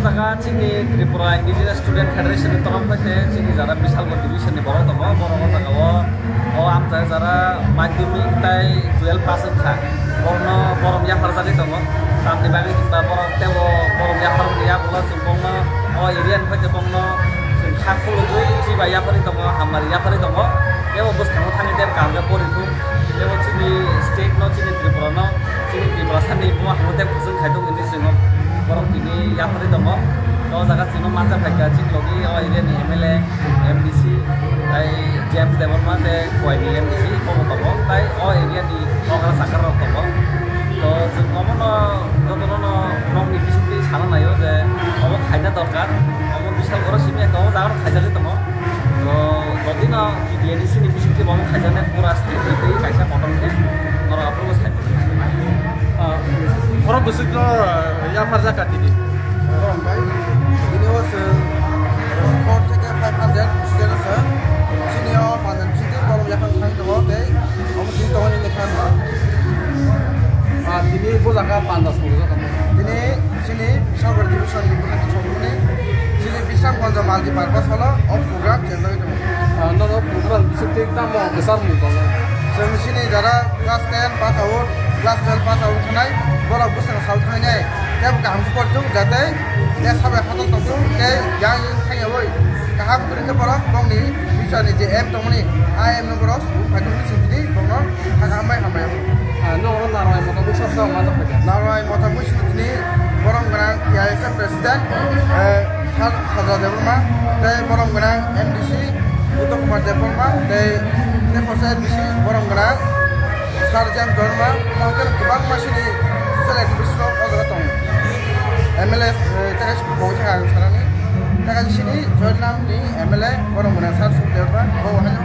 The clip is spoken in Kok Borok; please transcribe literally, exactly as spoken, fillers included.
Jaga chini Tripura Indigenous Student Federation ni torof hoite chini jara Bishalgarh division ni borok tongo, borok o jaga o, o amchai jara madhyamik tai twelve pass wngkha, borokno borom yapharjagwi tongo. Tamni bagwi hinba borok tebo borom yapharmani yagulo chwng bongno o area ni hoite bongno chwng kha khulugwi chiba yapharwi tongo, hamari yapharwi tongo. Tebo bwskango thangwi tei kaham khe pori thung. Tebo chini state no, chini Tripura no, chini Tiprasa ni bo hamwi tei bwswng khai thung hinwi chwng borok tini yapharwi tongo. O jaga chwngno manjak phaikha chini logi o area ni M L A, M D C, tai James Debbarma tei Khowai ni M D C bo tongo. Tai o area ni okra sakar rok tongo. To chwng omono jotono no nokni bisingtwi sana naio je omo khaina dorkar, omo Bishalgarh o simi ekta o jaga rok khaijagwi tongo. To jodi no T D A D C ni bisingtwi bo omo khaijaknai pura state ni twi kaisa kotor khe norok aphuru bo sai. Ah, borok bwswk no, ah, yapharjak ka tini. Borok bai, bini o chwng four theke five hundred student o chwng. Chini o pandal bisingtwi borok yaphar thang tongo tei omo chini tongo nini kha. Ah, tini bo jaga panda song jak. Tini chini Bishalgarh division ni bwkhak ni songmani chini Bisramganj multipurpose hall o o program chengjagwi tongo. Ah, nono program bisingtwi tamo kwchar mung tongo? Chwng chini jara class ten pass out, class twelve pass out khanai, borok bwskango sal thangnai, tei bo kaham khe poritung jatei tei sabai hachal tongthung tei yang yang thangyawi kaham kwrwi khe borok bongni future ni je aim tongmani, a aim no borok sung phaithung sing tini bongno hambai hambai. Ah, nono narwai mota bwsa sa ma jak phaikha? Narwai mota bwsa tini borom gwnang A I S F president, eh, Sir Sajra Debbarma, tei borom gwnang M D C Uttam Kumar Debbarma, tei tei khorsa M D C borom gwnang Sir James Debbarma, tei kwbangma chini social activist rok o jaga tongo. M L A, eh, tei kaisa bo thang ang sanani, tei kaisa chini Joyram ni M L A borom gwnang Sir Suk Debbarma, bo haino.